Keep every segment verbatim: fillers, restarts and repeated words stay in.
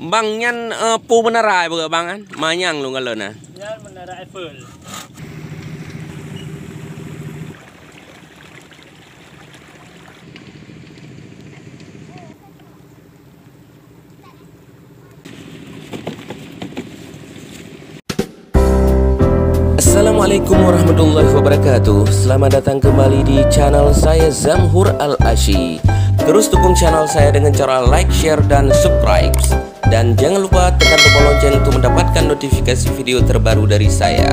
Bang, nyan, eh, peue meunara beuh, Bang, kan? Manyang lôn kalon na. Nyan Menara Eiffel. Assalamualaikum warahmatullahi wabarakatuh. Selamat datang kembali di channel saya, Zamhur Al Ashi. Terus dukung channel saya dengan cara like, share, dan subscribe. Dan jangan lupa tekan tombol lonceng untuk mendapatkan notifikasi video terbaru dari saya.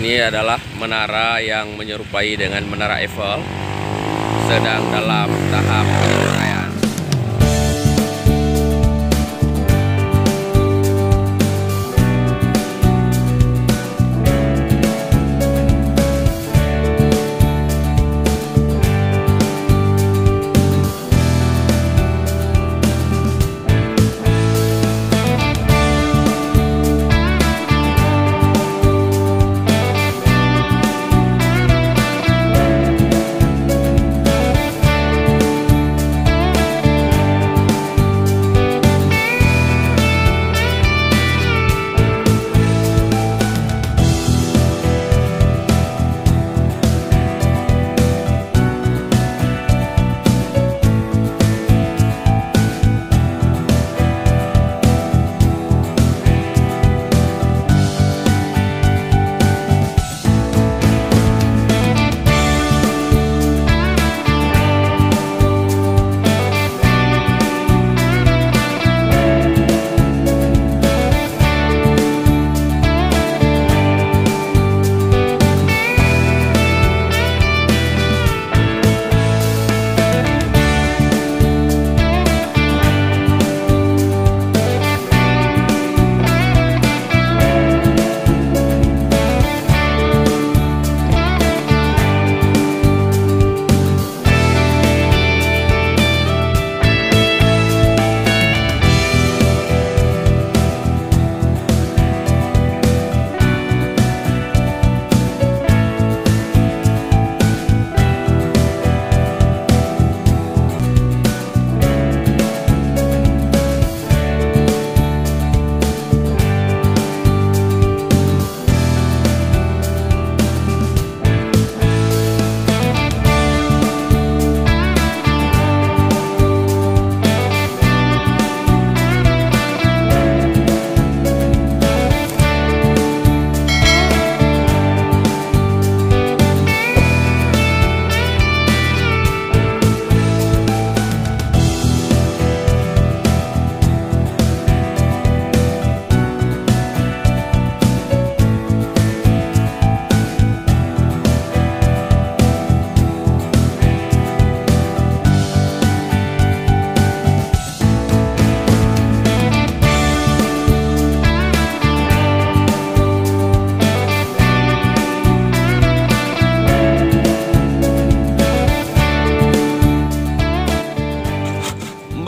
Ini adalah menara yang menyerupai dengan Menara Eiffel, sedang dalam tahap penyelesaian.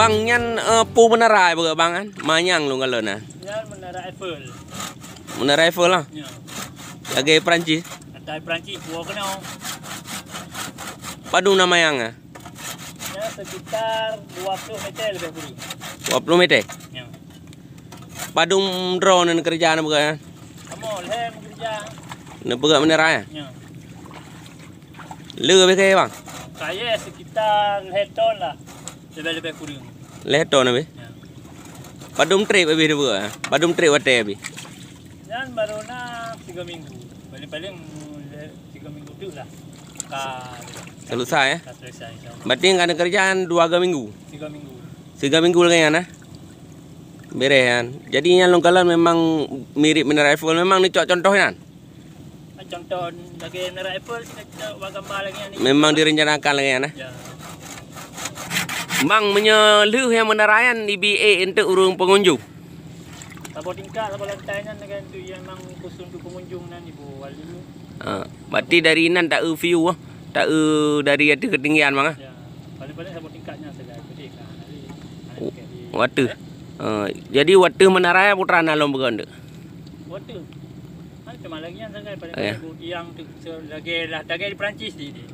Bang, nyan, eh, peue meunara beuh, Bang, kan? Manyang lôn kalon na. Nyan Menara Eiffel. Menara Eiffel lah. Ya. Lagèe Perancis. Lagèe Perancis, peue keunoe. Padum na manyang, ah? Ya, sekitar dua puluh meter lebih kurang. Dua puluh meter? Ya. Padum droe neukeureuja na peugah, ya? Kamoe lhèe meukeureuja. Neupeugah meunara, ya? Ya. Le leubeh kaya, Bang? Kaya sekitar lhèe ton lah. Leubeh-leubeh kurang. Lhèe ton leubeh? Ya. Padum trép leubeh neupeugah, ya? Padum trép watèe leubeh? Nyan baru na tiga minggu. Paling-paling, eh, tiga minggu tu lah. Ka, selesai, eh? Ka selesai, insya Allah. Berarti ka neukeureuja dua ga minggu? Tiga minggu. Tiga minggu lagèe nyan, eh? Beres nyan. Jadi nyan lôn kalon memang mirip Menara Eiffel, memang neucok contoh nyan? Contoh lagèe Menara Eiffel, neucok bak gambar lagèe nyan. Memang direncanakan lagèe nyan, eh? Ya. Bang, meunyoe lheueh nyang meunara nyan ibi ék untuk ureueng pengunjung? Saboh tingkat, saboh lantai nyan kan tu yang memang khusus untuk pengunjung nan ibu wali. Ha, berarti dari nan taeu view ah, taeu dari ateueh ketinggian bang ah. Ya, paling-paling saboh tingkat nyan sagai. Jadi, ha, nanti, ha, Oh, nanti di, watèe. Ha, jadi watèe meunara putra na lôn peugah tu. Watèe. Ha, cuma lagi nyan sagai paling, ya, paling tiang tu lagèe lah, lagèe di Perancis di, di.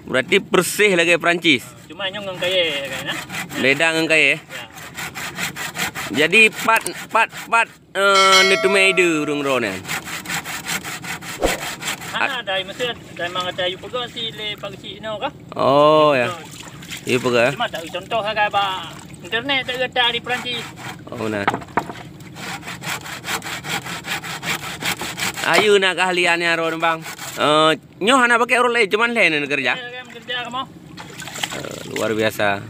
Berarti persis lagèe Perancis. Cuma nyoe ngon kayèe kan, ha? Beda ngon kayèe. Ya. Jadi pat, pat, pat, eh, neuteumé ide ureuëng droeneuh? Hana, dai meuseue, dai mangat ayu peugah si lé Pak Geuchik inoe kah? Oh, ya. Betul. Iya peugah. Cuma tak contoh sagai bak internet tak gata di Perancis. Oh, nah. Ayu na keahlian nyan droeneuh, Bang. Eh, nyoe hana pakai ureuëng laén, cuman lhèe neuh keureuja. Ya, kan, kerja kamu. Eh, luar biasa.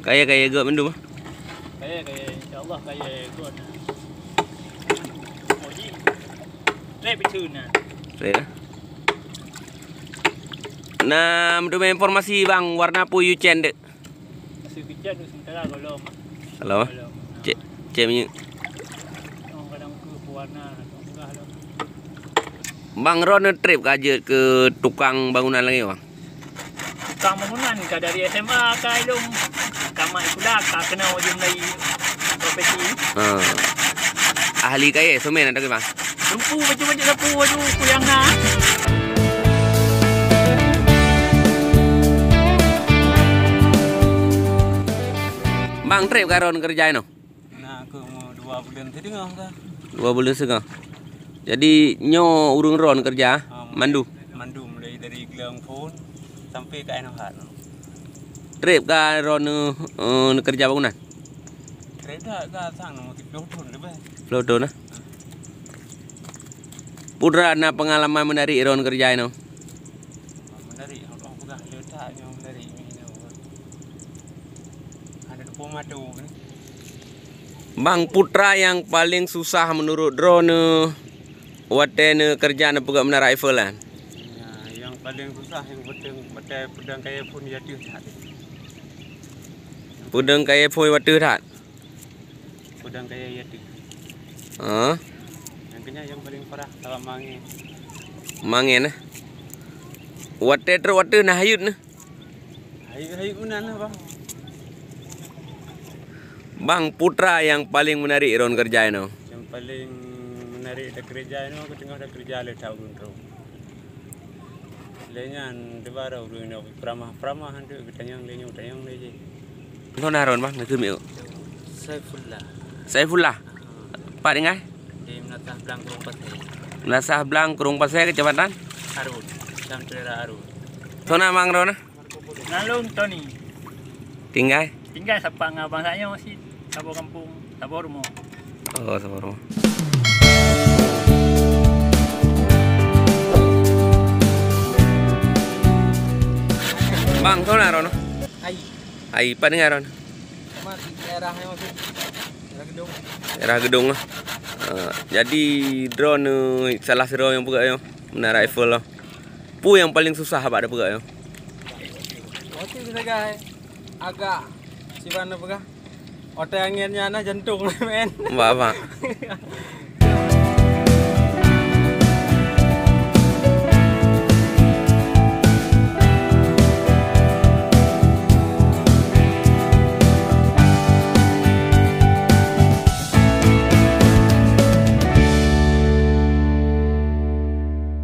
Kaya-kaya geuh mandum. Kaya, kaya, insya Allah kaya geuh. Oh, ji. Trép itu nah. Trép, eh? Nah, meuteumé informasi, Bang, warna peue yue cen dek? Masih kejat tu sementara kalau Kalau, eh? Kalau. Cek, cek minyeuk. Oh, kadang tu pewarna, kadang murah tu. Bang, droeneuh trép ka jeuet keu tukang bangunan lagèe, Bang? Tukang bangunan ka dari S M A ka ilong. Tamat sikula ka keunong ujong dari profesi. Ha. Ahli kayèe, semen atau gimana? Tumpu baju-baju sapu, baju kuyang na. Bang, trép ka droeneuh keureuja inoe? Na, aku mau dua bulan setengah dah. Dua bulan setengah. Jadi, nyoe ureuëng droeneuh keureuja, ah, mandum? Mandum, mulai dari gelang phon sampai ke Ainohat. Trép ka droeneuh, eh, neukeureuja bangunan? Trép dah, dah sang nomor tiga puluh tahun lebih. Tiga puluh tahun, eh? Peue na pengalaman menarik droeneuh keureuja inoe? Menarik, Allah peugah le that nyoe menarik nyoe. Ada dua puluh mata ni. Bang, peue nyang paling susah menurut droeneuh watèe neukeureuja neupeugöt Menara Eiffel nyan? Ya, yang paling susah yang penting watèe peudong kayèe phon ateueh that. Peudong kayèe phon ateueh that? Peudong kayèe ateueh. Ha? Yang keunyan yang paling parah kalau mangè. Mangè, eh? Watèe trép ateueh na hayut neh. Hayut-hayut meunan lah, Bang. Bang, peue nyang paling menarik droeneuh keureuja inoe? Yang paling menarik neukeureuja inoe, keutengah neukeureuja le that ureuëng droe. Lé nyan, di baroe ureuëng nyoe peuramah-peuramah, han teuk geutanyong lé nyoe, tanyong lé jih. Soe nan droeneuh, Bang? Neukeumiet. Saifullah. Saifullah? Ah. Pat tinggai? Di Meunasah Blang, Krueng Pasè. Meunasah Blang, Krueng Pasè, Kecamatan? Arun. Kecamatan Arun. Soe nan, Bang, droeneuh? Nan lôn Tony. Tinggai? Tinggai sapat ngon abang Sayo sit, saboh gampông, saboh rumoh. Oh, saboh rumoh. Bang, soe nan droeneuh? Ai. Ai, pat tinggai droeneuh? Mat, daerah nyoe sit. Daerah Geudong. Daerah Geudong, ah. Ah, jadi droeneuh salah sidroe nyang peugöt nyoe, Menara Eiffel nyoe. Peue nyang paling susah bak neupeugöt nyoe? Watèe sagai agak, siban neupeugah, watèe angén nyan na jantong meu'en. Bah, bah.